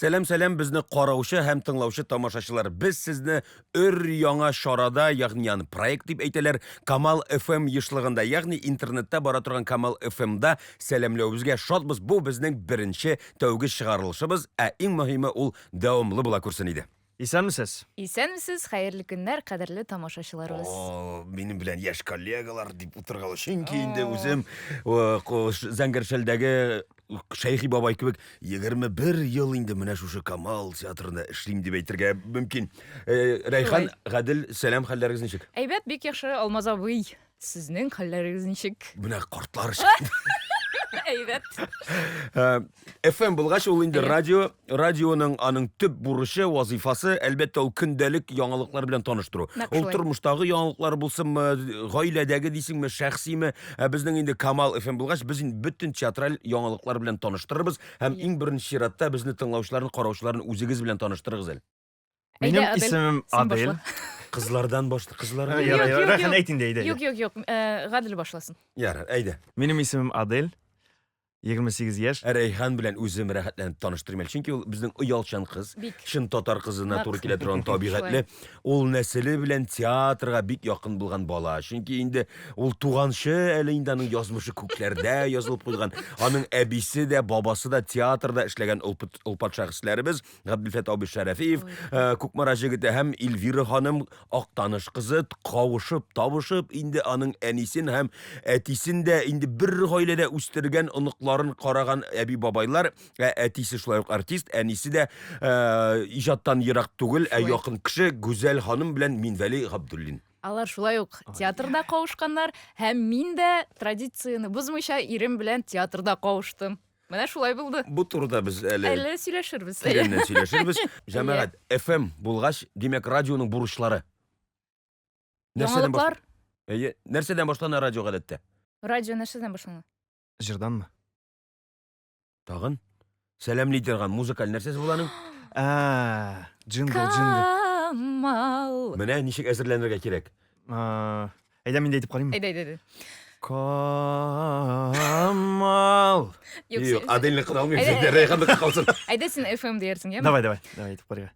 Сәлам, сәлам безне караучы һәм тыңлаучы тамашачылар. Без сезне өр яңа чарада, ягъни аны проект дип әйтәләр, Камал FM ешлыгында, ягъни интернетта бара торган Камал FM-да сәламләвебезгә шатбыз. Бу безнең беренче тәүге чыгарылышыбыз, ә иң мөһиме ул дәвамлы була күрсен иде. Исәнмесез! Исәнмесез, хәерле көннәр, кадерле тамашачыларыбыз. О, минем белән яшь коллегалар дип утыргалы. Чөнки инде үзем Зәңгәр шәлдәге Шәйхи бабай кебек 21 ел инде менә шушы Камал театрында эшлим дип әйтергә мөмкин. Рәйхан, Гадел, сәлам, хәлләрегез ничек? Әйбәт, бик яхшы, Алмаз абый. Сезнең хәлләрегез ничек? Менә картлар өчен. Әйбәт. FM булгач, ул инде радио, радионың аның төп бурычы, вазифасы, әлбәттә, ул көндәлек яңалыклар белән таныштыру. Ул тормыштагы яңалыклар булсынмы, гаиләдәге дисеңме, шәхсиме, ә безнең инде Камал FM булгач, без инде бөтен театраль яңалыклар белән таныштырырбыз һәм иң беренче чиратта безне тыңлаучыларны, караучыларны үзегез белән таныштырыгыз әле. Минем исемем Адель. Кызлардан башла, кызлардан. Ярар, ярар, Рәхан, әйт инде, әйдә. Юк, юк, юк, Гадел башласын. Ярар, әйдә. Минем исемем Адель. 28 яшь. Рәйхан белән үзем рәхәтләнеп таныштырыйм әле. Чөнки ул безнең оялчан кыз. Чын татар кызына туры килә торган табигатьле. Ул нәселе белән театрга бик якын булган бала. Чөнки инде ул туганчы әле инде аның язмышы күкләрдә язылып куйган. Аның әбисе дә, бабасы да театрда эшләгән олпат шәхесләребез. Габделфәт абый Шәрәфиев, э, Кукмара җегете һәм Эльвира ханым Актаныш кызы кавышып, табышып, инде аның әнисен һәм әтисен дә инде бер гаиләдә үстергән оныкларын караган әби-бабайлар, ә әтисе шулай ук артист, әнисе дә э, иҗаттан ерак түгел, ә якын кеше Гүзәл ханым белән Минвәли Габдуллин. Алар шулай ук театрда кавышканнар һәм мин дә традицияне бозмыйча ирем белән театрда кавыштым. Менә шулай булды. Бу турыда без әле Әле сөйләшербез. Тирәннән сөйләшербез. Җәмәгать, FM булгач, димәк, радионың бурычлары. Нәрсәдән баш... Әйе, нәрсәдән башлана радио гадәттә? Радио нәрсәдән башлана? Җырданмы? Тагын? Сәламли торган музыкаль нәрсәсе була аның? Ә, джингл, джингл. Камал. Менә ничек әзерләнергә кирәк. Әйдә, мин дә әйтеп карыйммы? Әйдә, әйдә, әйдә. Камал. Юк, Юк, Аделне кына алмыйм, син Рәйханныкы калсын. Әйдә, син FM диярсең, яме? Давай, давай, давай әйтеп карыйк.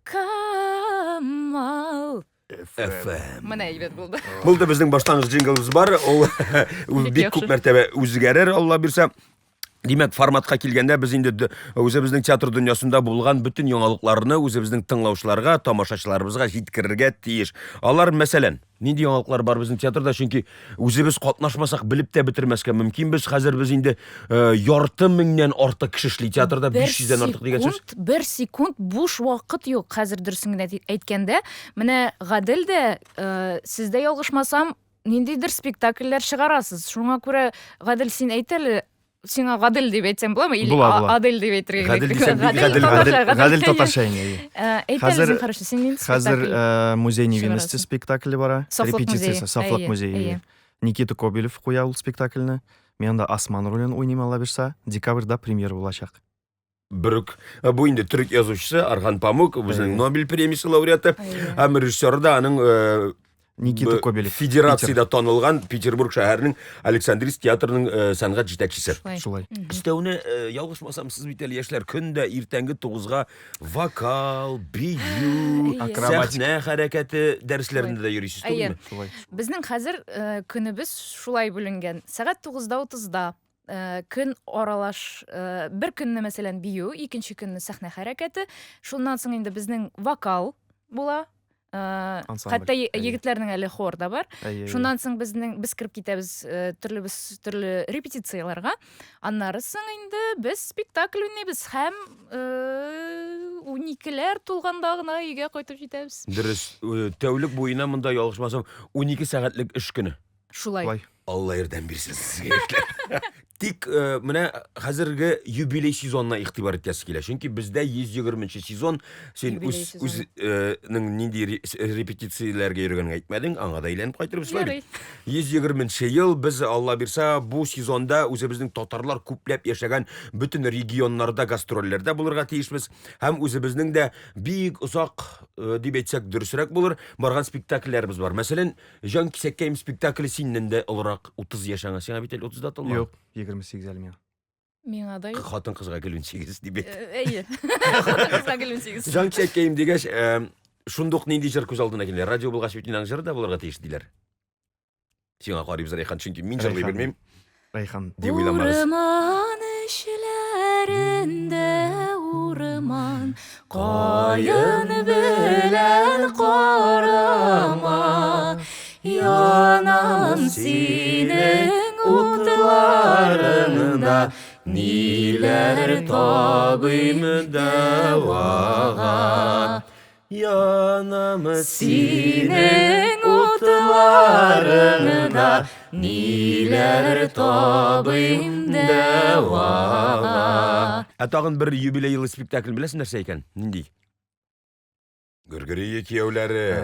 Камал. FM. Менә әйбәт булды. Булды безнең башлангыч джинглыбыз бар. Ул бик күп мәртәбә үзгәрер, Алла бирсә. Димәк, форматка килгәндә без инде үзебезнең театр дөньясында булган бөтен яңалыкларны үзебезнең тыңлаучыларга, тамашачыларыбызга җиткерергә тиеш. Алар, мәсәлән, нинди яңалыклар бар безнең театрда, чөнки үзебез катнашмасак белеп тә бетермәскә мөмкинбез. Хәзер без инде э, ярты меңнән артык кеше эшли театрда, 500дән артык дигән сүз. Бер секунд буш вакыт юк, хәзер дөресен генә әйткәндә. Менә Гадел дә, э, сез дә ялгышмасам, ниндидер спектакльләр чыгарасыз. Шуңа күрә, Гадел, син әйт әле, сиңа Гадел дип әйтсәм буламы? Или була, була. Адель дип әйтергә Гадел дисәң, бик Гадел, Гадел, Гадел татарча инде. Э, әйт әле, зинһар өчен, син нинди спектакль Хәзер э, Музей невинности спектакле бара. Репетициясе, Сафлык музее. Никита Кобелев куя ул спектакльне. Мин анда Осман ролен уйныйм, Алла бирса. Декабрьдә премьера булачак. Бер үк. Э, бу инде төрек язучысы Архан Памук, безнең Нобель премиясе лауреаты һәм режиссеры да аның э, Никита Кобелев. Федерациядә танылган Петербург шәһәренең Александрийск театрының э, сәнгать җитәкчесе. Шулай. Өстәвенә, ялгышмасам, сез бит әле яшьләр көндә иртәнге 9-га вокал, бию, сәхнә хәрәкәте дәресләрендә дә йөрисез түгелме? Шулай. Безнең хәзер көнебез шулай бүленгән. Сәгать 9:30-да Э, көн аралаш э, бер көнне мәсәлән бию икенче көнне сәхнә хәрәкәте шуннан соң инде безнең вокал була э, хәтта егетләрнең әле хор да бар шуннан соң безнең без кереп китәбез төрле без төрле репетицияләргә аннары соң инде без спектакль уйныйбыз һәм 12ләр тулганда гына өйгә кайтып җитәбез дөрес тәүлек буена монда ялгышмасам 12 сәгатьлек эш көне Шулай. Алла ярдәм бирсен сезгә, яшьләр. Тик э, менә хәзерге юбилей сезонына игътибар итәсе килә. Чөнки бездә 120 сезон. Син үз үз э, нең нинди репетицияләргә йөргәнен әйтмәдең, аңа да әйләнеп кайтырбыз шулай бит. 120 ел без Алла бирсә бу сезонда үзебезнең татарлар күпләп яшәгән бөтен регионнарда гастрольләрдә булырга тиешбез һәм үзебезнең дә бик озак э, дип әйтсәк дөресрәк булыр, барган спектакльләребез бар. Мәсәлән, Җан кисәккәем спектакле синнән дә олырак, 30 яшь аңа. Сиңа бит әле 30 да тулмаган. Юк, 28 әле миңа. Миңа да юк. Хатын-кызга гел 18 дип әйт. Әйе. Хатын-кызга гел 18. Җан кисәккәем дигәч, шундук нинди җыр күз алдына килә? Радио булгач бит инде җыры да булырга тиеш диләр. Сиңа карыйбыз, Рәйхан, чөнки мин җырлый белмим. Рәйхан. Дип уйламагыз. Урман эчләрендә урман каен белән карама янам синең утларыңда ниләр табыйм дәвага Янам синең утларыңда ниләр табыйм дәвага. Ә тагын бер юбилейлы спектакль беләсең нәрсә икән? Нинди? Гөргөри кияүләре.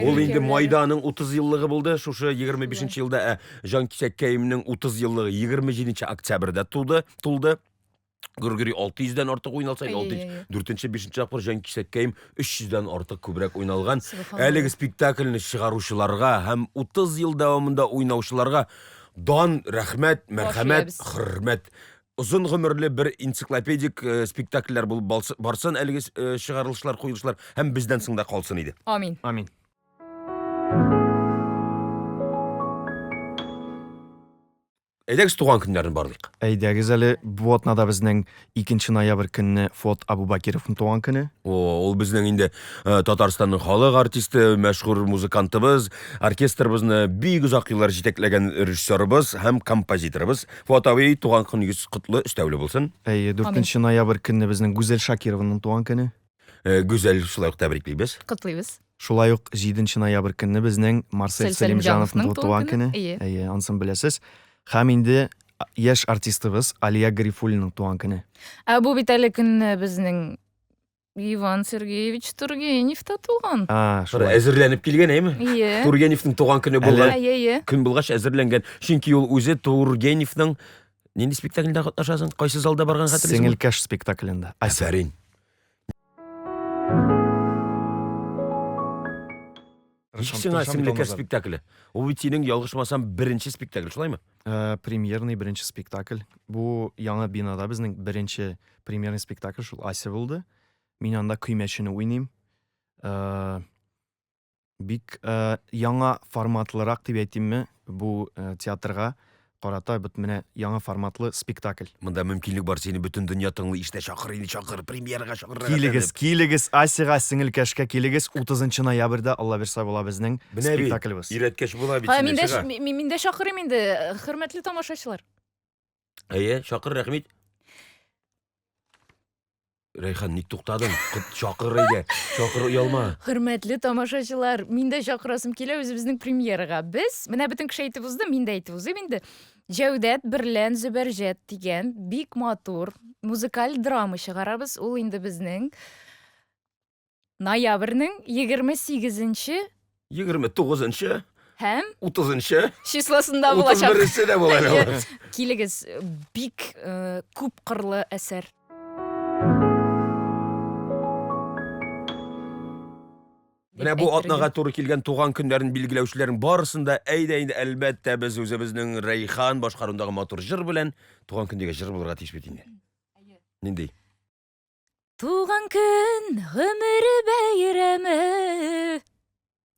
Ул инде майда аның 30 еллыгы булды. Шушы 25 елда ә Җан Кисәккәемнең 30 еллыгы 27 октябрьдә туды, тулды. Гөргөри 600 дән артык уйналса, инде 600, 4-нче, 5 тапкыр Җан Кисәккәем 300 дән артык күбрәк уйналган. Әлеге спектакльне чыгаручыларга һәм 30 ел дәвамында уйнаучыларга дан, рәхмәт, мәрхәмәт, хөрмәт. Озын гомерле бер энциклопедик э, спектакльләр булып барсын әлеге э, чыгарылышлар, куелышлар һәм бездән соң да калсын иде. Амин. Амин. Әйдәгез туган көннәрен барлыйк. Әйдәгез әле, бу атнада безнең 2 ноябрь көнне Фот Абубакировның туган көне. О, ул безнең инде э, Татарстанның халык артисты, мәшһүр музыкантыбыз, оркестрыбызны бик озак еллар җитәкләгән режиссерыбыз һәм композиторыбыз. Фуат абый, туган көнегез котлы, өстәүле булсын. Әйе, 4 ноябрь көнне безнең Гүзәл Шакированың туган көне. Э, Гүзәл шулай ук тәбриклибез. Котлыйбыз. Шулай ук 7 ноябрь көнне безнең Марсель Сәлимҗановның Сәлимҗановның туган көне. Әйе. Әйе, анысын беләсез. Һәм инде яшь артистыбыз Алия Гарифуллиның туган көне. Ә бу бит әле көнне безнең Иван Сергеевич Тургенев та туган. А, шулай. Әзерләнеп килгән, әйме? Әйе. Тургеневның туган көне булган. Әйе, әйе. Көн булгач әзерләнгән. Чөнки ул үзе Тургеневның нинди спектаклендә катнашасың? Кайсы залда барган хәтерлисеңме? Сеңелкәш спектаклендә. Афәрин. Ничек сиңа сеңлекәш спектакле? Ул бит синең, ялгышмасам, беренче спектакль, шулаймы? Э, премьерный беренче спектакль. Бу яңа бинада безнең беренче премьерный спектакль шул Ася булды. Мин анда көймәчене уйныйм. Э, Бик э, яңа форматлырак дип әйтимме, бу э, театрга карата бит менә яңа форматлы спектакль. Монда мөмкинлек бар, сине бөтен дөнья тыңлый, ишетә, чакыр инде, чакыр, премьерага чакыр. Килегез, килегез, Асяга, сеңелкәшкә килегез. 30 ноябрьдә, Алла бирса, була безнең Менә бит, спектаклебез. өйрәткәч була бит Һа, сине, мин дә чыга. мин дә чакырыйм инде, хөрмәтле тамашачылар. Әйе, чакыр, рәхмәт. Рәйхан, ник туктадың? Кот чакыр әйдә. Чакыр, оялма. Хөрмәтле тамашачылар, мин дә чакырасым килә үзебезнең премьерага. Без, менә бөтен кеше әйтеп узды, мин дә әйтеп узыйм инде. Җәүдәт берлән Зөбәрҗәт дигән бик матур музыкаль драма чыгарабыз. Ул инде безнең Ноябрьнең 28-нче 29-нчы, һәм 30-нчы, числосында булачак. 31-се дә була әле ул. Килегез, бик э, күп кырлы әсәр. Менә бу атнага туры килгән туган көннәрен билгеләүчеләрнең барысын да әйдә инде әлбәттә без үзебезнең Рәйхан башкаруындагы матур җыр белән туган көн дигән җыр булырга тиеш бит инде. Нинди? Туган көн гомер бәйрәме.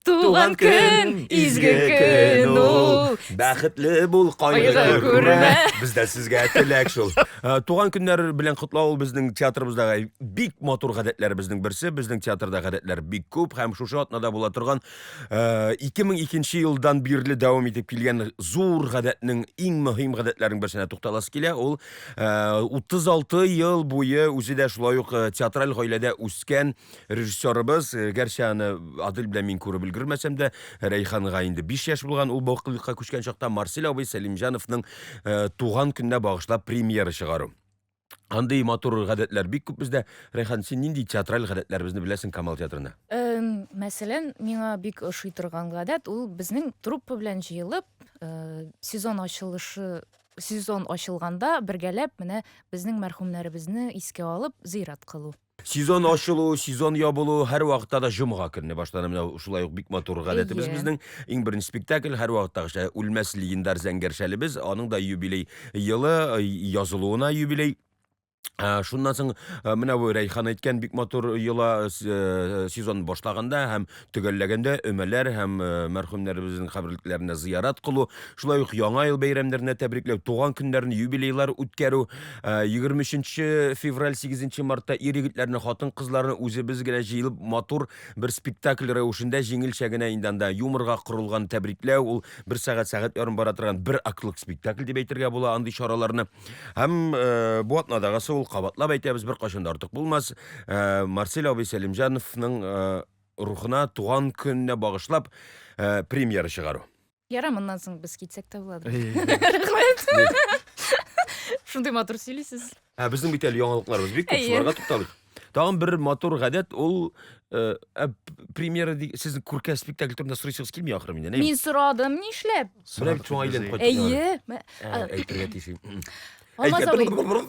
Туган көн изге көн ул. Бәхетле бул, кайгы Кайгы күрмә. күрмә. Бездә сезгә теләк шул. Э, Туган көннәр белән котлау ул безнең театрыбыздагы бик матур гадәтләребезнең берсе. Безнең театрда гадәтләр бик күп һәм шушы атнада була торган 2002 э, елдан бирле дәвам итеп килгән зур гадәтнең иң мөһим гадәтләрнең берсенә тукталасы килә. Ул 36 э, ел буе үзе дә шулай ук э, театраль гаиләдә үскән режиссерыбыз, э, гәрчә аны Адел белән мин күреп өлгермәсәм дә, Рәйханга инде 5 яшь булган, ул бакыйлыкка күчкән чакта Марсель абый Сәлимҗановның туган көненә багышлап премьера чыгару. Андый матур гадәтләр бик күп бездә. Рәйхан, син нинди театраль гадәтләребезне беләсең Камал театрында? Мәсәлән, миңа бик ошый торган гадәт ул безнең труппа белән җыелып, сезон ачылышы сезон ачылганда бергәләп менә безнең мәрхүмнәребезне искә алып зыйрат кылу. Сезон ачылу, сезон ябылу һәрвакытта да җомга көнне башлана. Менә шулай ук бик матур гадәтебез безнең. Иң беренче спектакль һәрвакыттагыча Үлмәс легендар Зәңгәр шәлебез, аның да юбилей елы, язылуына юбилей. Шуннан соң менә бу Рәйхан әйткән бик матур йола сезон башлаганда һәм төгәлләгәндә өмәләр һәм мәрхүмнәребезнең каберлекләренә зыярат кылу, шулай ук Яңа ел бәйрәмнәренә тәбрикләү, туган көннәрен, юбилейлар үткәрү, 23 февраль, 8 мартта ир-егетләрне, хатын-кызларны үзебез генә җыелып матур бер спектакль рәвешендә җиңелчә генә инде анда юморга корылган тәбрикләү, ул бер сәгать, сәгать ярым бара торган бер актлык спектакль дип әйтергә була андый чараларны. Һәм э, бу атнадагысы ул кабатлап әйтәбез, беркайчан да артык булмас. Э, Марсель абый Сәлимҗановның э, рухына туган көненә багышлап э, премьера чыгару. Ярар, моннан соң без китсәк тә буладыр. Рәхмәт. Шундый матур сөйлисез. Ә безнең бит әле яңалыкларыбыз бик күп, шуларга тукталыйк. Тагын бер матур гадәт ул э, ә, премьера сезнең күркә спектакль турында сорыйсыгыз килми ахры миннән, әйме? Мин сорадым, нишләп? Менә бит шуңа әйләнеп кайттык. Әйе. Әйтергә тиеш. Алмаз абый.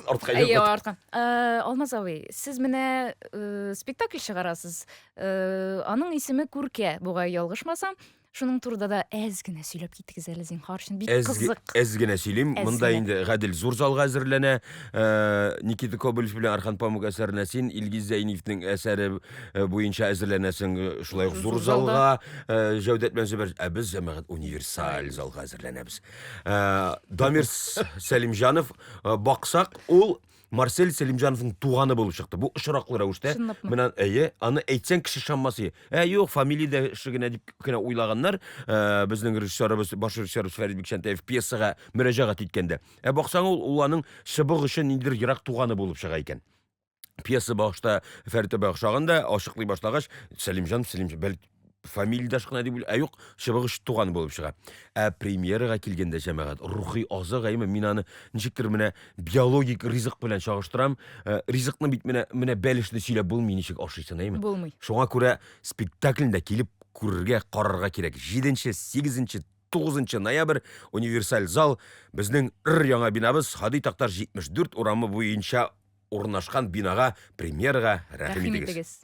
Артка Әйе, артка. Э, Алмаз абый, сез менә э, спектакль чыгарасыз. Аның исеме Күркә, бугай ялгышмасам. Шуның турыда да әз генә сөйләп китегез әле, зинһар өчен, бик Әз, кызык. әз генә сөйлим. Әз Монда генә. инде Гадел зур залга әзерләнә. Э, Никита Кобылев белән Архан Памук әсәренә син Илгиз Зәйниевнең әсәре э, буенча әзерләнәсең, э, шулай ук зур Зур залда. залга. Э, Җәүдәт белән Зөбәр, ә без җәмәгать универсаль залга әзерләнәбез. Э, Дамир С- Сәлимҗанов, э, баксак, ул Марсель Сәлимҗановның туганы булып чыкты. Бу очраклы рәвештә. Чынлапмы? Менә әйе, аны әйтсәң кеше ышанмас иде. Ә юк, фамилиядәше генә дип кенә уйлаганнар. Э, безнең режиссерыбыз, баш режиссерыбыз Фәрит Бикчәнтәев пьесага мөрәҗәгать иткәндә. Ә баксаң, ул, ул аның чыбык өчен ниндидер ерак туганы булып чыга икән. Пьеса башта Фәрит абый охшаган да, ачыклый башлагач, Сәлимҗан, Сәлимҗан, бәлки фамилиядәш кына дип уйлый, ә юк, чыбык очы туган булып чыга. Ә премьерага килгәндә, җәмәгать, рухи азык, әйеме, мин аны ничектер менә биологик ризык белән чагыштырам. Э, ризыкны бит менә менә бәлешне сөйләп булмый, ничек ашыйсың, әйеме? Булмый. Шуңа күрә спектакльне дә килеп күрергә, карарга кирәк. 7, 8, 9 ноябрь универсаль зал безнең өр-яңа бинабыз Һади Такташ 74 урамы буенча урнашкан бинага премьерага рәхим итегез.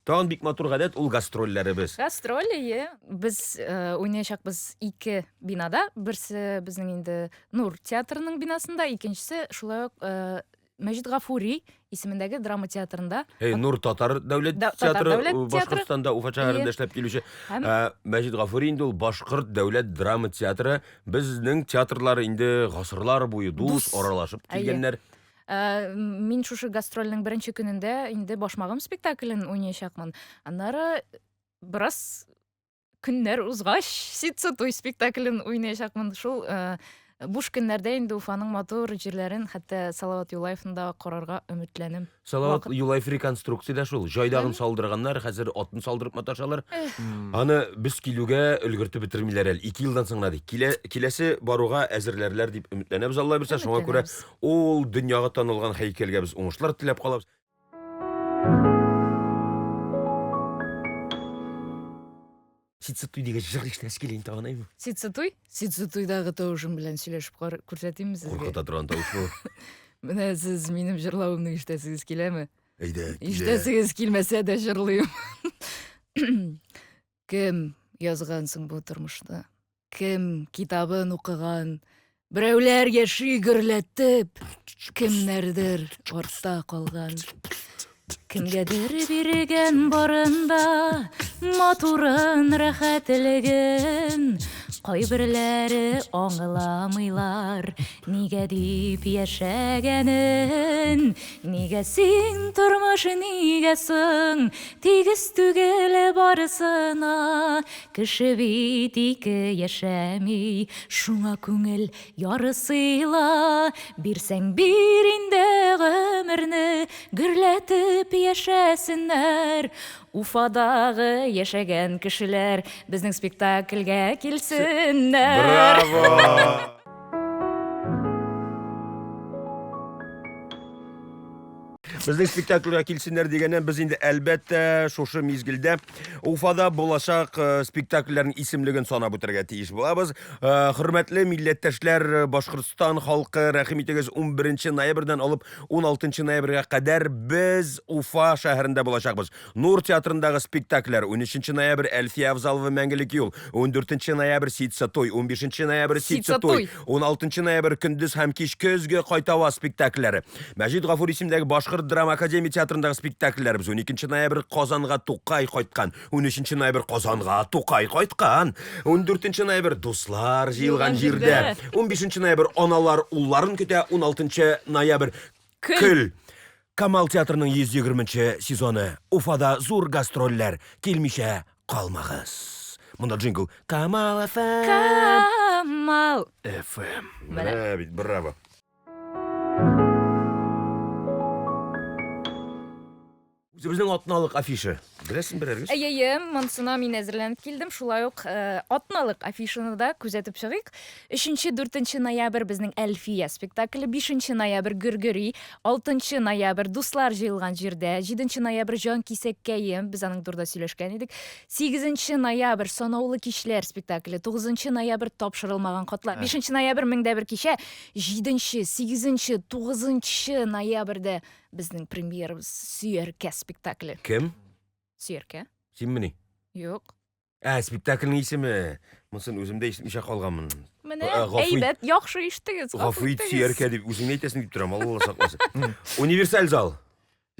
Тагын бик матур гадәт ул гастрольләребез. Гастроль, әйе. Без э, уйнаячакбыз ике бинада. Берсе безнең инде Нур театрының бинасында, икенчесе шулай ук э, Мәҗит Гафури исемендәге драма театрында. Эй, Нур татар дәүләт Да, татар театры дәүләт театры. Башкортстанда Уфа шәһәрендә эшләп килүче. Һәм Ә, Мәҗит Гафури инде ул башкорт дәүләт драма театры. Безнең театрлар инде гасырлар буе дус, Дус. аралашып Әйе. килгәннәр. Ә, мин шушы гастрольнең беренче көнендә инде Башмагым спектаклен уйнаячакмын. Аннары бераз көннәр узгач, Ситсы туй спектаклен уйнаячакмын. Шул э, буш көннәрдә инде Уфаның матур җирләрен, хәтта Салават Юлаевны да карарга өметләнем. Салават Вакыт. Юлаев реконструкциядә шул. Җайдагын Әме? салдырганнар, хәзер атын салдырып маташалар. Эх. Аны без килүгә өлгертеп бетермиләр әле. Ике елдан соң гына ди. Килә, киләсе баруга әзерләрләр дип өметләнәбез, Алла бирсә. Шуңа күрә Өметләнәбез. ул дөньяга танылган һәйкәлгә без уңышлар теләп калабыз. Ситсы туй дигән җыр ишетәсе килә инде тагын, әйме? Ситсы туй? Ситсы туйдагы тавышым белән сөйләшеп кар күрсәтимме сезгә? Куркыта торган тавыш бу. Менә сез минем җырлавымны ишетәсегез киләме? Әйдә, килә. Ишетәсегез килмәсә дә җырлыйм. Кем язган соң бу тормышны? Кем китабын укыган? Берәүләр яши гөрләтеп, кемнәрдер артта калган. Кемгәдер биргән барында матурын, рәхәтлеген. Кайберләре аңламыйлар, нигә дип яшәгәнен. Нигә син, тормыш, нигә соң тигез түгел барысына? Кеше бит ике яшәми, шуңа күңел ярсыйла. Бирсәң бир инде гомерне, гөрләтеп яшәсеннәр. Уфадагы яшәгән кешеләр безнең спектакльгә килсеннәр. Браво! Безнең спектакльгә килсеннәр дигәннән без инде әлбәттә шушы мизгелдә Уфада булачак э, спектакльләрнең исемлеген санап үтәргә тиеш булабыз. Э, хөрмәтле милләттәшләр, э, Башкортстан халкы, рәхим итегез, 11 ноябрьдән алып 16 ноябрьгә кадәр без Уфа шәһәрендә булачакбыз. Нур театрындагы спектакльләр 13 ноябрь Әлфия Авзалова Мәңгелек юл, 14 ноябрь Ситса туй, 15 ноябрь Ситса туй, 16 ноябрь көндез һәм кич көзге кайтава спектакльләре. Мәҗит Гафури исемендәге Башкорт драма академия театрындагы спектакльләребез 12 ноябрь Казанга Тукай кайткан, 13 ноябрь Казанга Тукай кайткан, 14 ноябрь Дуслар җыелган җирдә, 15 ноябрь Аналар улларын көтә, 16 ноябрь Көл. Камал театрының 120 нче сезоны. Уфада зур гастрольләр. Килмичә калмагыз. Монда джингл. Камал FM. Камал FM. Менә бит, браво. Үзебезнең атналык афиша. Беләсең берәргез? Әйе, әйе, монсына мин әзерләнеп килдем. Шулай ук э, атналык афишаны да күзәтеп чыгыйк. 3-4 ноябрь безнең Әлфия спектакле, 5 ноябрь Гөргөри, 6 ноябрь Дуслар җыелган җирдә, 7 ноябрь Җан кисәккәем, без аның турында сөйләшкән идек. 8 ноябрь Санаулы кичләр спектакле, 9 ноябрь Тапшырылмаган хатлар, 5 ноябрь Меңдә бер кичә, 7, 8, 9 ноябрьдә Безнең премьерабыз Сөяркә спектакле. Кем? Сөяркә. Синмени? Юк. Ә, спектакльнең исеме. Монысын үзем дә ишетмичә калганмын. Менә әйбәт, яхшы ишеттегез. Гафу ит, сөяркә дип үзең әйтәсең дип торам, Алла сакласын. Универсаль зал.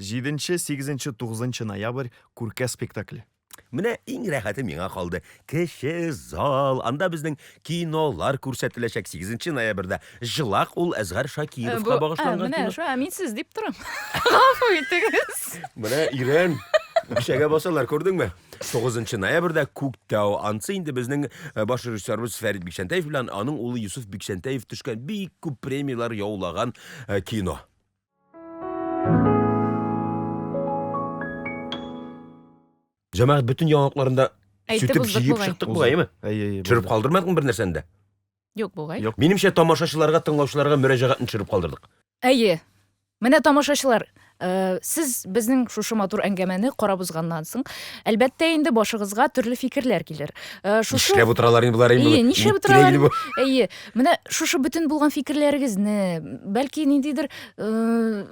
7, 8, 9 ноябрь Күркә спектакле. Менә иң рәхәте миңа калды. Кече зал. Анда безнең кинолар күрсәтеләчәк 8 ноябрьдә. Җылак ул Әзгар Шакировка багышланган кино. Менә шул, мин сез дип торам. Гафу итегез. Менә өйрән. Үкчәгә басалар, күрдеңме? 9 ноябрьдә Күктау. Ансы инде безнең э, баш режиссерыбыз Фәрит Бикчәнтәев белән аның улы Юсуф Бикчәнтәев төшкән бик күп премияләр яулаган э, кино. Җәмәгать бөтен яңалыкларында Әйтеп сүтеп уздык җыеп бугай. чыктык бугай, әйеме? Әйе, әйе. Төшереп калдырмадыкмы бер нәрсәне дә? Юк бугай. Юк. Минемчә, тамашачыларга, тыңлаучыларга мөрәҗәгатьне төшереп калдырдык. Әйе. Менә тамашачылар, э, сез безнең шушы матур әңгәмәне карап узганнан соң, әлбәттә инде башыгызга төрле фикерләр килер. Э, шушы Нишләп утыралар инде болар инде? Әйе, нишләп Ник кирәк утыралар инде бу? Әйе, менә шушы бөтен булган фикерләрегезне, бәлки ниндидер э,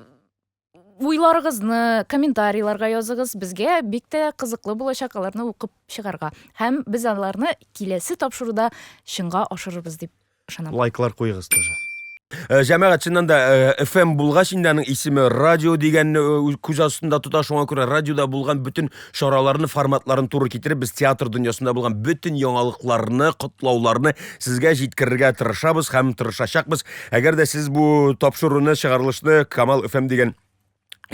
уйларыгызны комментарийларга языгыз. Безгә бик тә кызыклы булачак аларны укып чыгарга. Һәм без аларны киләсе тапшыруда чынга ашырырбыз дип ышанам. Лайклар куегыз тоже. Э, җәмәгать, чыннан да, э, FM булгач инде аның исеме радио дигәнне э, күз астында тота, шуңа күрә радиода булган бөтен чараларны, форматларын туры китереп, без театр дөньясында булган бөтен яңалыкларны, котлауларны сезгә җиткерергә тырышабыз һәм тырышачакбыз. Әгәр дә сез бу тапшыруны, чыгарылышны Камал FM дигән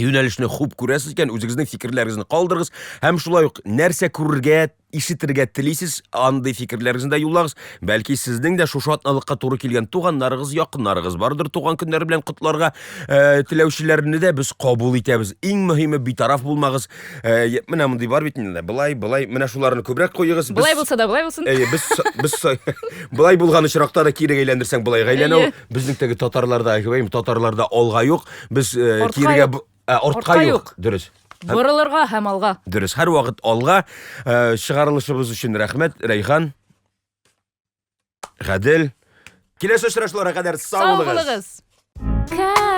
юнәлешне хуп күрәсез икән, үзегезнең фикерләрегезне калдырыгыз һәм шулай ук нәрсә күрергә, ишетергә телисез, андый фикерләрегезне дә юллагыз. Бәлки сезнең дә шушы атналыкка туры килгән туганнарыгыз, якыннарыгыз бардыр, туган көннәре белән котларга э, теләүчеләрне дә без кабул итәбез. Иң мөһиме битараф булмагыз. Э, менә мондый бар бит инде, былай, былай, менә шуларны күбрәк куегыз. Былай булса да былай булсын. Әйе, без без былай булган очракта да кирегә әйләндерсәң былайга әйләнә ул. Безнең теге татарларда, әйбәем, татарларда алга юк. Без э, Артка кирегә юк. б- ә, артка Артка юк. юк. Дөрес. Борылырга һәм алга. Дөрес. Һәрвакыт алга. Э, чыгарылышыбыз өчен рәхмәт, Рәйхан. Гадел. Киләсе очрашуларга кадәр сау Сау булыгыз. булыгыз.